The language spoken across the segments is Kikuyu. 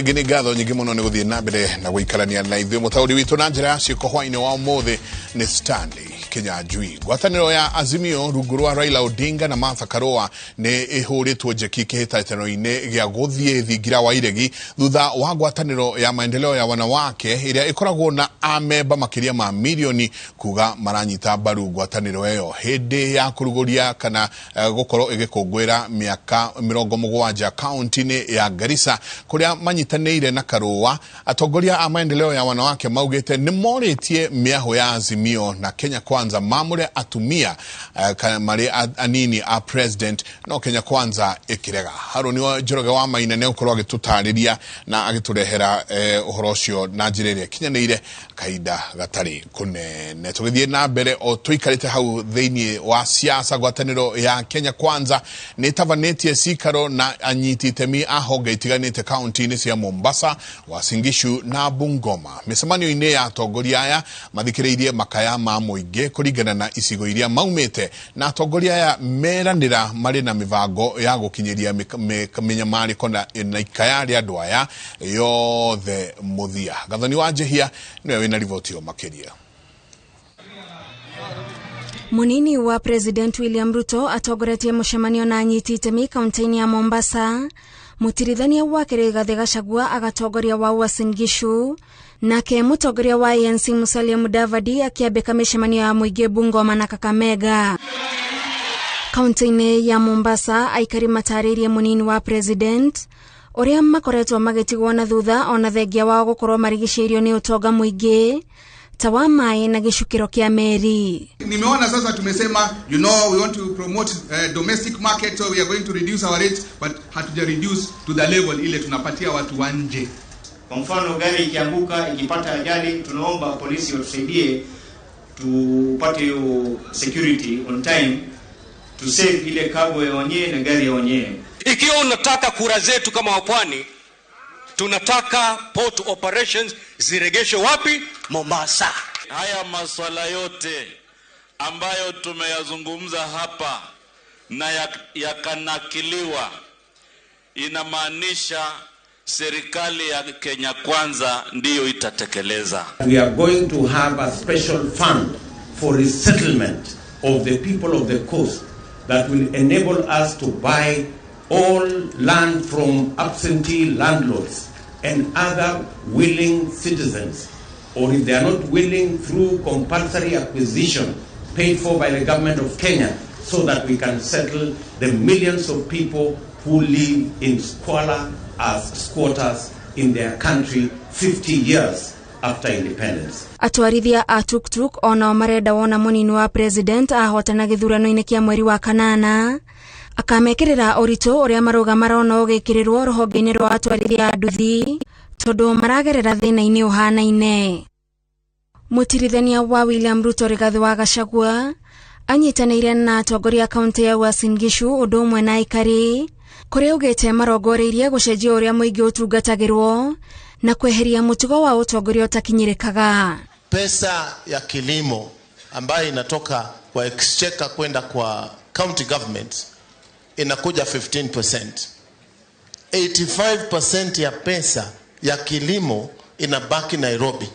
Rĩngĩ nĩ ngatho nyingĩ mũno nĩ gũthiĩ na mbere na gũikarania na ithuĩ. Mũtaũri witũ na njĩra ya ciĩko hwainĩ wa ũmũthĩ nĩ Stanley Kinyanjui. Ngwatanĩro ya Azimio rungu rwa Raila Odinga na Martha Karua nĩ ĩhũrĩtwo njeki kĩhĩtahĩtano-inĩ gĩa gũthiĩ thingira wa iregi thutha wa ngwatanĩro ya maendeleo ya wanawake ĩrĩa ĩkoragwo na amemba makĩria ma milioni kuga maranyita mbaru ngwatanĩro ĩyo hĩndĩ ya kũrugũria kana gũkorwo ĩgĩkũngũĩra mĩaka 70 kaunti-inĩ ya Garissa kũrĩa manyitanĩire na Karua. Atongoria a maendeleo ya wanawake maugĩte nĩ morĩtie mĩahũ ya Azimio na Kenya Kwanza mamũre atumia marĩ anini a president, no Kenya Kwanza ĩkĩrega. Harũni wa Njoroge wa Maina nĩ egũkorwo agĩtũtarĩria na agĩtũrehera ũhoro ũcio na njĩra ĩrĩa ĩkinyanĩire kahinda gatarĩ kũnene. Tũgĩthiĩ na mbere o tũikarĩte hau thĩinĩ wa siasa, ngwatanĩro ya Kenya Kwanza nĩ ĩtabanĩtie cikaro na anyiti itemi a honge itiganĩte kaunti-inĩ cia Mombasa, Uasin Gishu na Bungoma. Mĩcemanio-inĩ ya atongoria aya mathikĩrĩirie makaya ma mũingĩ kũringana na icigo iria maumĩte, na atongoria aya meranĩra marĩ na mĩbango ya gũkinyĩria mĩnyamarĩko na ikaya rĩa andũ aya yothe mũthia. Gathoni wa Njehia nĩwe wĩna riboti ĩyo makĩria. Munini wa President William Ruto atongoretie mũcemanio na anyiti itemi kaunti-inĩ ya Mombasa. Mutirithania wake Rigathi Gachagua agatongoria wa Uasin Gishu, nake mũtongoria wa ANC Musalia Mudavadi akĩambĩka mĩcemanio ya mũingĩ Bungoma na Kakamega. Kaunti-inĩ ya Mombasa aikari matarĩirie munini wa President ũrĩa makoretwo magĩtigwo na thutha ona thengia wao gũkorwo marigicĩirio nĩ ũtonga mũingĩ ta wa maĩ na gĩcukĩro kĩa meri. Nimeona sasa tumesema, you know, we want to promote domestic market, so we are going to reduce our rates, but hatuja reduce to the level ile tunapatia watu wa nje. Kwa mfano gari ikianguka, ikipata ajali, tunaomba polisi watusaidie tupate hiyo security on time to save ile cargo ya wenyewe na gari ya wenyewe. Ikiwa unataka kura zetu kama wapwani, tunataka port operations ziregeshwe wapi? Mombasa. Haya masuala yote ambayo tumeyazungumza hapa na yakanakiliwa, inamaanisha serikali ya Kenya Kwanza ndiyo itatekeleza. We are going to have a special fund for resettlement of the people of the coast that will enable us to buy all land from absentee landlords and other willing citizens, or if they are not willing, through compulsory acquisition paid for by the government of Kenya, so that we can settle the millions of people who live in squalor as squatters in their country 50 years after independence. Atwarithia a tuk-tuk onao marenda wona munini wa president ahotana gĩthurano-inĩ kĩa mweri wa kanana akamekĩrĩra ũritũ ũrĩa marũga marona ũgĩkĩrĩrwo rũhonge-inĩ rwa atwarithia a nduthi tondũ maragerera thĩna-inĩ ũhanaine. Mũtirithania wa William Ruto Rigathi wa Gachagua anyitanĩire na atongoria kaunti ya Uasin Gishu ũndũ ũmwe na aikari kũrĩa augĩte marongoreirie gũcenjia ũrĩa mũingĩ ũtungatagĩrwo na kweheria mũtugo wa ũtongoria ũtakinyĩrĩkaga. Pesa ya kilimo ambayo inatoka kwa exchequer kwenda kwa county government inakuja 15%. 85% ya pesa ya kilimo inabaki Nairobi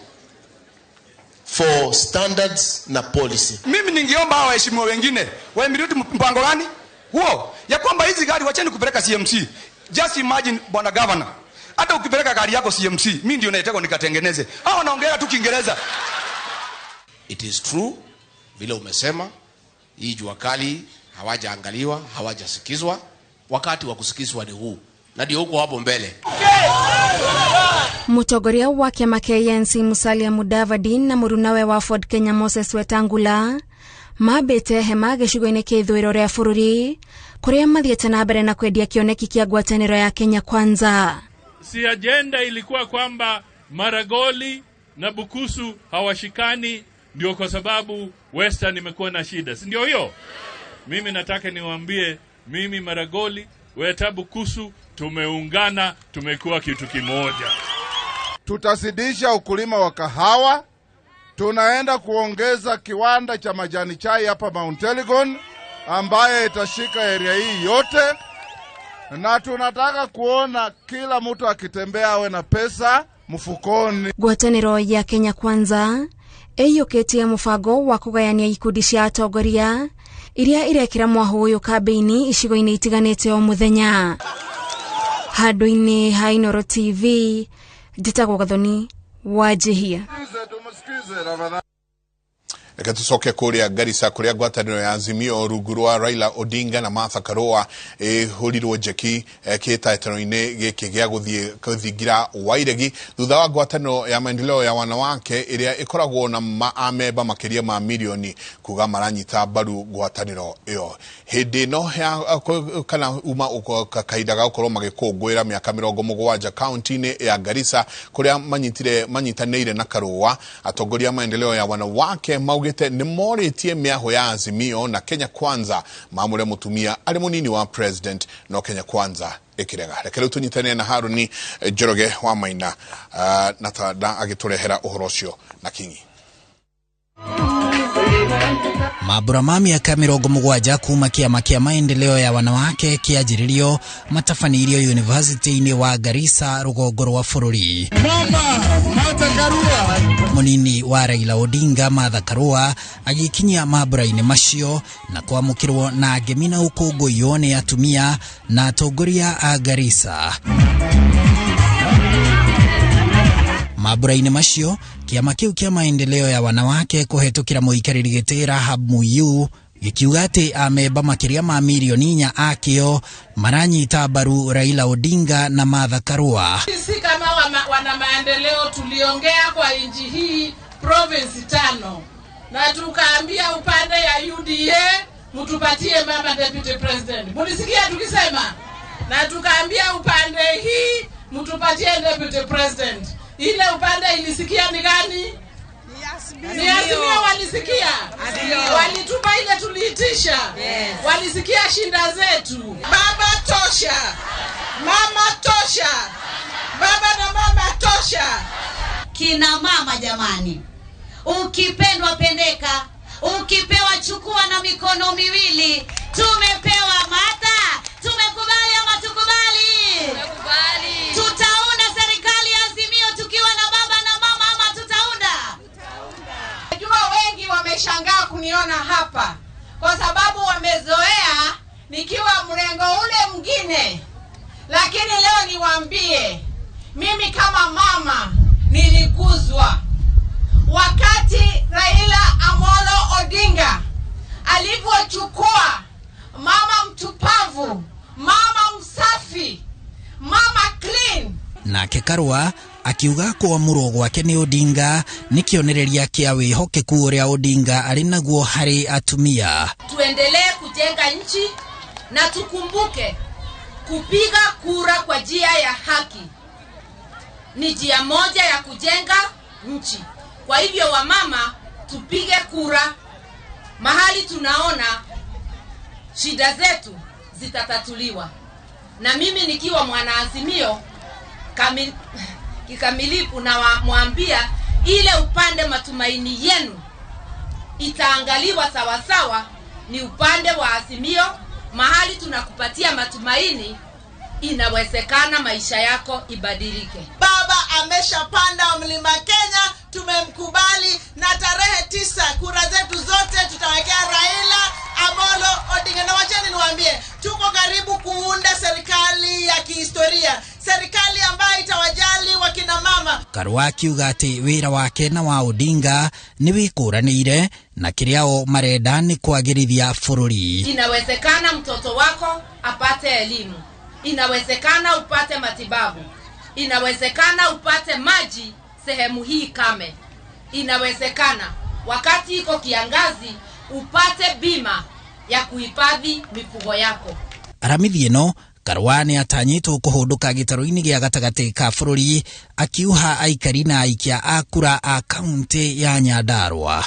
for standards na policy. Mimi ningeomba hawa waheshimiwa wengine waimiliki mpango gani huo ya kwamba hizi gari wacheni kupeleka CMC. Just imagine bwana governor, hata ukipeleka gari yako CMC, mimi ndio naitaka nikatengeneze. Hao wanaongea tu Kiingereza. It is true vile umesema, hii jua kali hawajaangaliwa, hawajasikizwa. Wakati wa kusikizwa ni huu, na ndio huko hapo mbele. Mũtongoria wa kĩama kĩa ANC Musalia Mudavadi na mũrunawe wa Ford Kenya Moses Wetangula mambĩte hema gĩcigo-inĩ kĩa ithũĩro rĩa bũrũri kũrĩa mathiĩte na mbere na kwendia kĩoneki kĩa ngwatanĩro ya Kenya Kwanza. Si agenda ilikuwa kwamba Maragoli na Bukusu hawashikani, ndio kwa sababu Western imekuwa na shida, si ndio hiyo? Mimi nataka niwaambie, mimi Maragoli, Weta, Bukusu tumeungana, tumekuwa kitu kimoja. Tutazidisha ukulima wa kahawa, tunaenda kuongeza kiwanda cha majani chai hapa Mount Elgon ambaye itashika area hii yote. Na tunataka kuona kila mtu akitembea awe na pesa mfukoni. Ngwatanĩro ya Kenya Kwanza ĩiyũkĩtie mũbango wa kũgayania ikundi cia atongoria iria irekĩra mwahũ ũyũ kambĩini icigo-inĩ itiganĩte o mũthenya. Handũ-inĩ ha Inooro TV, njĩtagwo Gathoni Wanjihia. Reke tucoke kuria Garissa kuria ngwatanĩro ya Azimio rungu rwa Raila Odinga na Martha Karua ĩhũrirwo njeki kĩhĩtahĩtano-inĩ gĩkĩ gĩa gũthiĩ gũthingira Wairegi thutha wa ngwatanĩro ya maendeleo ya wanawake ĩrĩa ĩkoragwo na amemba makĩria ma milioni kuga maranyita mbaru ngwatanĩro ĩyo. Hĩndĩ ĩno ya kana uma kahinda ga gũkorwo magĩkũngũĩra mĩaka 70 kaunti-inĩ ya Garissa kũrĩa manyitanĩire na Karua, atongoria maendeleo ya wanawake maugĩte nĩ morĩtie mĩahũ ya Azimio na Kenya Kwanza maamũre mũtumia arĩ mũnini wa president, no Kenya Kwanza ĩkĩrega. Reke rĩu tũnyitanĩre na Harũni Njoroge wa Maina na agĩtũrehera ũhoro ũcio na kinyi. Mambura ma mĩaka 70 kuma kĩama kĩa maendeleo ya wanawake kĩanjĩrĩrio matabanĩirio yunivasĩtĩ-inĩ wa Garissa rũgongo rwa bũrũri. Mũnini wa Raila Odinga Martha Karua agĩkinyia mambura-inĩ macio na kwamũkĩrwo na ngemi na ũkũngũiyo nĩ atumia na atongoria a Garissa. Mambura-inĩ macio kĩama kĩu kĩa maendeleo ya wanawake kũhetũkĩra mũikarĩri gĩtĩ Rahab Muyu gĩkiuga atĩ amemba makĩria ma milioni 4 akĩo maranyita mbaru Raila Odinga na Martha Karua. Sisi kama wana maendeleo tuliongea kwa nchi hii province 5 na tukaambia upande ya UDA mtupatie mama deputy president. Mulisikia tukisema? Na tukaambia upande hii mtupatie deputy president. Ile upande ilisikia ni gani? Ni Azimio walisikia. Walitupa ile tuliitisha. Yes. Walisikia shinda zetu. Baba tosha. Mama tosha. Baba na mama tosha. Kina mama jamani, ukipendwa pendeka, ukipewa chukua na mikono miwili. Tumepewa Martha, tumekubali ama tukubali? Tumekubali. Tutaunda serikali ya Azimio tukiwa na baba na mama ama tutaunda? Najua wengi wameshangaa kuniona hapa kwa sababu wamezoea nikiwa mrengo ule mwingine. Lakini leo niwaambie, mimi kama mama nilikuzwa wakati Raila Amolo Odinga alivyochukua mama mtupavu, mama msafi, mama clean. Nake Karua akiuga kuamurwo gwake nĩ Odinga nĩ kĩonereria kĩa wĩhokeku ũrĩa Odinga arĩ naguo harĩ atumia. Tuendelee kujenga nchi na tukumbuke kupiga kura kwa njia ya haki ni njia moja ya kujenga nchi. Kwa hivyo wamama, tupige kura mahali tunaona shida zetu zitatatuliwa. Na mimi nikiwa mwanaazimio kikamilifu na mwambia ile upande matumaini yenu itaangaliwa sawasawa ni upande wa Azimio. Mahali tunakupatia matumaini, inawezekana maisha yako ibadilike. Baba ameshapanda mlima Kenya, tumemkubali, na tarehe 9 kura zetu zote tutawekea Raila Amolo Odinga. Na wacheni niwaambie, tuko karibu kuunda serikali ya kihistoria, serikali ambayo itawajali wakina mama. Karua akiuga atĩ wĩra wake na wa Odinga nĩ wĩkũranĩire na kĩrĩa o marenda nĩ kwagĩrithia bũrũri. Inawezekana mtoto wako apate elimu, inawezekana upate matibabu, inawezekana upate maji sehemu hii kame, inawezekana wakati iko kiangazi upate bima ya kuhifadhi mifugo yako. Aramithi ĩno Karua nĩ atanyĩtwo kũhũndũka gĩtarũ-inĩ gĩa gatagatĩ ka bũrũri akiuha aikari na aikia a kura a kaunti ya Nyandarua.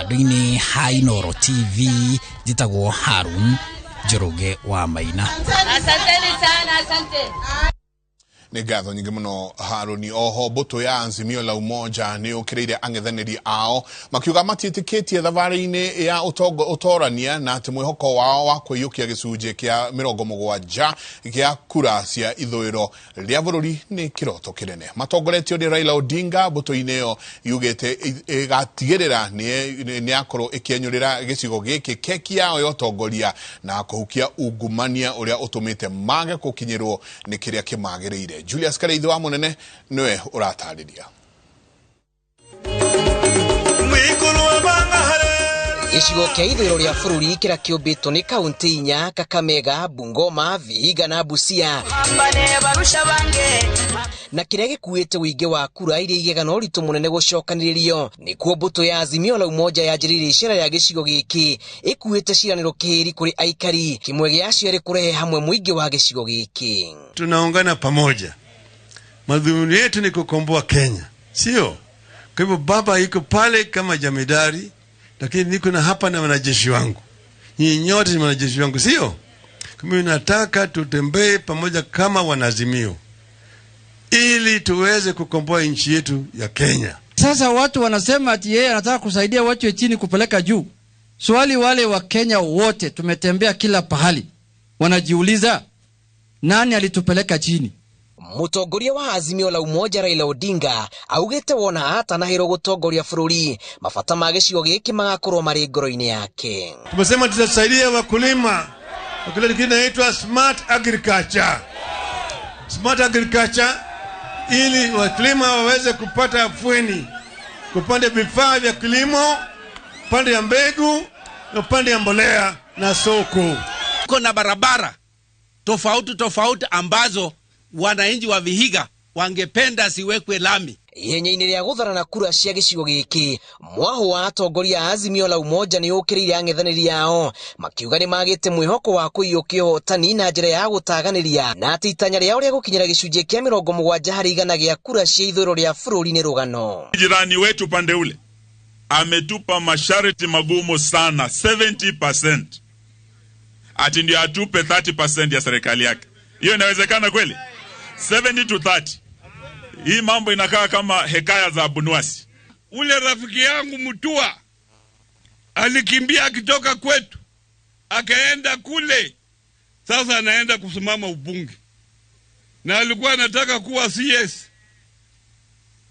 Andũ-inĩ ha Inooro TV, njĩtagwo Harun Njoroge wa Maina. Asanteni sana, asante. Nĩ ngatho nyingĩ mũno Harũni. Oho mbũtũ ya Azimio la Umoja nĩ yũkĩrĩire ang'ethanĩri ao makiuga matiĩtĩkĩtie thabarĩ-inĩ ya ũtorania na atĩ mwĩhoko wao wa kũiyũkia gĩcunjĩ kĩa 70 gĩa kura cia ithũĩro rĩa bũrũri nĩ kĩroto kĩnene. Matongoretio nĩ Raila Odinga, mbũtũ-inĩ ĩyo yugĩte ĩgatigĩrĩra nĩ yakorwo ĩkĩenyũrĩra gĩcigo gĩkĩ keki yao ya ũtongoria na kũhukia ungumania ũrĩa ũtũmĩte mage gũkinyĩrwo nĩ kĩrĩa kĩmagĩrĩire. Julius Kareithi wa Munene niwe ũratarĩria. Gĩcigo kĩa ithũĩro rĩa bũrũri kĩrĩa kĩũmbĩtwo nĩ kaunti inya Kakamega, Bungoma, Vihiga na Busia, na kĩrĩa gĩkuĩte ũingĩ wa kura iria igĩaga na ũritũ mũnene gũcokanĩrĩrio nĩkuo mbũtũ ya Azimio la Umoja yanjĩrĩirie icera rĩa gĩcigo gĩkĩ ĩkuĩte ciĩranĩro kĩhĩri kũrĩ aikari, kĩmwe gĩacio arĩ kũrehe hamwe mũingĩ wa gĩcigo gĩkĩ. Tunaungana pamoja, madhumuni yetu ni kukomboa Kenya, sio? Kwa hivyo baba yuko pale kama jamidari, lakini niko na hapa na wanajeshi wangu. Nyinyi nyote ni wanajeshi wangu, sio? Mimi nataka tutembee pamoja kama wanazimio ili tuweze kukomboa nchi yetu ya Kenya. Sasa watu wanasema ati yeye anataka kusaidia watu wa chini kupeleka juu. Swali wale wa Kenya wote tumetembea kila pahali, wanajiuliza nani alitupeleka chini? Mutongoria wa Azimio la Umoja Raila Odinga augite wona atanahirwo gutongoria bururi mabata ma gĩcigo gĩkĩ magakorwo marĩ ngoro-inĩ yake. Tumesema tutasaidia wakulima wakileta kitu inaitwa smart agriculture. Smart agriculture ili wakulima waweze kupata afueni, kupanda vifaa vya kilimo, upande ya mbegu na upande ya mbolea na soko. Kuna barabara tofauti tofauti ambazo wananchi wa Vihiga wangependa siwekwe lami. Ihenya-inĩ rĩa gũtharana kura cia gĩcigo gĩkĩ, mwaho wa atongoria a Azimio la Umoja nĩ ũkĩrĩire ang'ethanĩri ao makiuga nĩ magĩte mwĩhoko wa kũiyũkia ũhotani na njĩra ya gũtaganĩria na atĩ itanya rĩao rĩa gũkinyĩra gĩcunjĩ kĩa 70% gĩa kura cia ithũĩro rĩa bũrũri nĩ rũgano. Jirani wetu pande ule ametupa masharti magumu sana, 70%, ati ndio atupe 30% ya serikali yake. Hiyo inawezekana kweli? 70 to 30. Hii mambo inakaa kama hekaya za Abunuwasi. Ule rafiki yangu Mutua alikimbia akitoka kwetu akaenda kule, sasa anaenda kusimama ubunge na alikuwa anataka kuwa CS.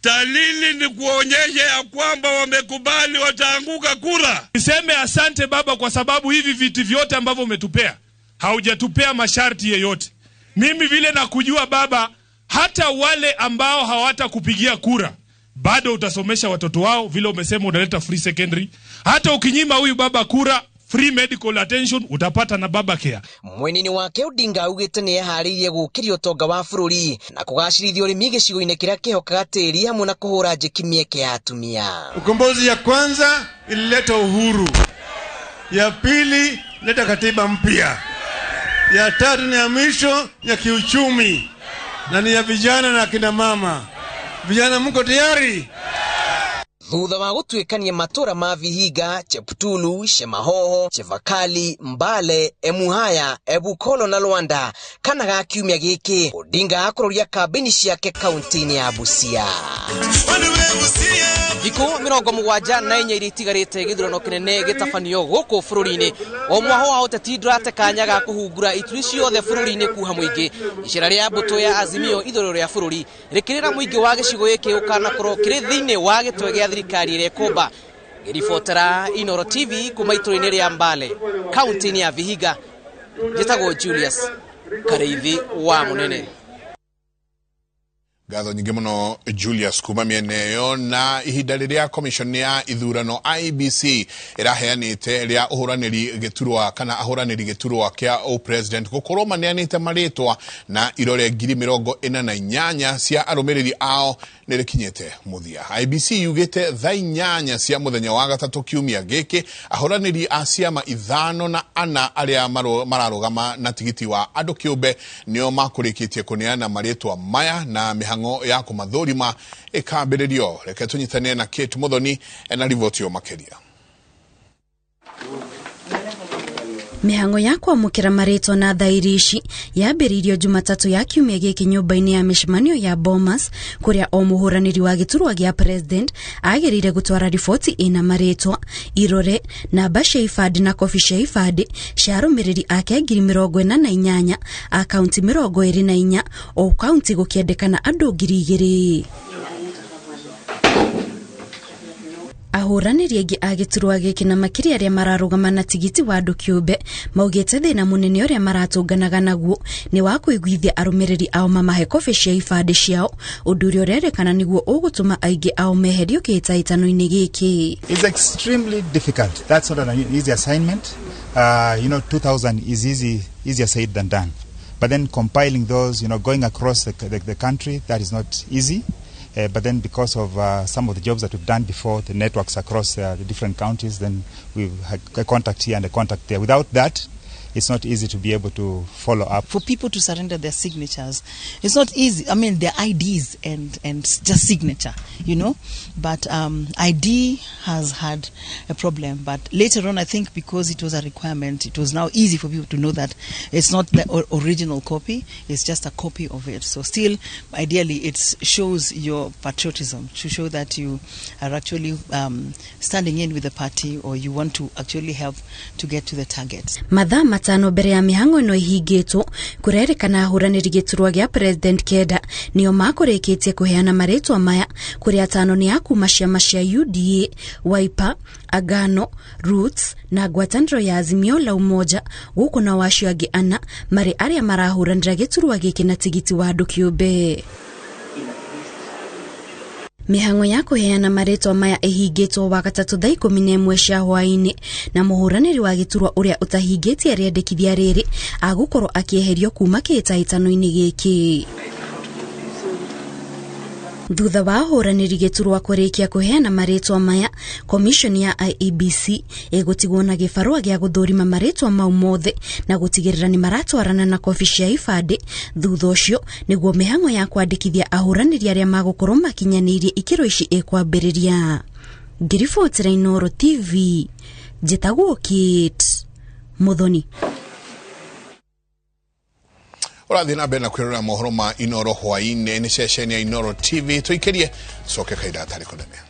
Dalili ni kuonyesha ya kwamba wamekubali wataanguka kura. Niseme asante baba kwa sababu hivi viti vyote ambavyo umetupea haujatupea masharti yeyote. Mimi vile nakujua baba, hata wale ambao hawatakupigia kura bado utasomesha watoto wao, vile umesema unaleta free secondary. Hata ukinyima huyu baba kura, free medical attention utapata na baba care. Mwenini wake Odinga augite ni eharĩirie gũkĩria ũtonga wa bũrũri na kũgacĩrithia ũrĩmi gĩcigo-inĩ kĩrĩa kĩhokaga tĩĩri hamwe na kũhũra njeki mĩeke ya atumia. Ukombozi ya kwanza ilileta uhuru, ya pili ileta katiba mpya, ya tatu ni ya mwisho ya kiuchumi na ni ya vijana na kina mama. Vijana mko tayari? Thutha wa gũtuĩkania matũra ma Vihiga, Cheptulu, Shemahoho, Chevakali, Mbale, Emuhaya, Ebukolo na Lwanda kana ga kiumia gĩkĩ, Odinga akũroria kambĩini ciake kaunti-inĩ ya Busia. Thikũ 74 iria itigarĩte gĩthurano kĩnene gĩtabanio gũkũ bũrũri-inĩ. O mwaho wa ũteti ndũrate kanya ga kũhungura ituri ciothe bũrũri-inĩ kuha mũingĩ. Icera rĩa mbũtũ ya Azimio ithũĩro rĩa bũrũri rĩkĩrĩra mũingĩ wa gĩcigo gĩkĩ ũkanakorwo kĩrĩ thĩinĩ wa gĩtwe gĩa thirikari ĩrĩa ĩkũmba. Ngĩribotera Inooro TV kuma itũra-inĩ rĩa Mbale, kaunti-inĩ ya Vihiga, njĩtagwo Julius Kareithi wa Mũnene. Ngatho nyingĩ mũno Julius kuma mĩena ĩyo. Na ihinda rĩrĩa commission ya ithurano IEBC ĩraheanĩte rĩa ũhũranĩri gĩturwa kana ahũranĩri gĩturwa kĩa o-president gũkorwo maneanĩte marĩtwa na irore 48,000 cia arũmĩrĩri ao nĩ rĩkinyĩte mũthia. IEBC yugĩte thaa 8 cia mũthenya wa gatatũ kiumia gĩkĩ ahũranĩri a ciama 5 na 4 arĩa mararũgama na tigiti wa andũ kĩũmbe nĩo makũrĩkĩtie kũneana marĩtwa maya na mĩhang'o ya kũmathũrima ĩkambĩrĩrio. Reke tũnyitane na Kate Muthoni na riboti yo makĩria. Mĩhang'o ya kwamũkĩra marĩtwa na thairi ici yambĩrĩirio Jumatatũ ya kiumia gĩkĩ nyũmba-inĩ ya mĩcemanio ya Bomas, kũrĩa o mũhũranĩri wa gĩturwa gĩa president agĩrĩire gũtwara riboti ĩna marĩtwa, irore, namba cia ibandĩ na kobi cia ibandĩ cia arũmĩrĩri ake 48,000 a kaunti 24, o kaunti gũkĩendekana andũ 2,000. Ahũranĩri aingĩ a gĩturwa gĩkĩ na makĩria arĩa mararũgama na tigiti wa andũ kĩũmbe maugĩte thĩna mũnene ũrĩa maratũnganaga naguo nĩ wa kũiguithia arũmĩrĩri ao mamahe kobi cia ibandĩ ciao, ũndũ ũrĩa ũrerĩkana nĩguo ũgũtũma aingĩ ao meherio kĩhĩtahĩtano-inĩ gĩkĩ. It's extremely difficult. That's not an easy assignment. 2,000 is easier said than done. But then compiling those, going across the country, that is not easy. But then because of some of the jobs that we've done before, the networks across the different counties, then we've had a contact here and a contact there. Without that, it's not easy to be able to follow up. For people to surrender their signatures, it's not easy. I mean, their IDs and just signature, But ID has had a problem. But later on, I think because it was a requirement, it was now easy for people to know that it's not the original copy, it's just a copy of it. So still, ideally, it shows your patriotism, to show that you are actually standing in with the party, or you want to actually help to get to the target. Mathaa matano mbere ya mĩhang'o ĩno ĩhingĩtwo, kũrerĩkana ahũranĩri gĩturwa gĩa president kenda nĩo makũrĩkĩtie kũheana marĩtwa maya, kũrĩa atano nĩ a kuma ciama cia UDA, Wiper, Agano, Roots na ngwatanĩro ya Azimio la Umoja, gũkũ nao acio angĩ ana marĩ arĩa marahũranĩra gĩturwa gĩkĩ na tigiti wa andũ kĩũmbe. Mĩhang'o ya kũheana marĩtwa maya ĩhingĩtwo Wagatatũ thaa 11 cia hwaĩ-inĩ, na mũhũranĩri wa gĩturwa ũrĩa ũtahingĩtie rĩendekithia rĩrĩ agũkorwo akĩeherio kuma kĩhĩtahĩtano-inĩ gĩkĩ. Thutha wa ahũranĩri gĩturwa kũrĩkia kũheana marĩtwa maya, komishoni ya IEBC ĩgũtigwo na gĩbarũa gĩa gũthũrima marĩtwa mau mothe na gũtigĩrĩra nĩ maratwarana na kobi cia ibandĩ. Thutha ũcio nĩguo mĩhang'o ya kwandĩkithia ahũranĩri arĩa magũkorwo makinyanĩirie ikĩro ici ĩkwambĩrĩria. Ngĩribotera Inooro TV, njĩtagwo Kate Muthoni. Ũrathiĩ na mbere na kwĩrorera mohoro ma Inooro hwaĩ-inĩ nĩ ceceni ya Inooro TV. Tũikĩrie coke kahinda gatarĩ kũnene.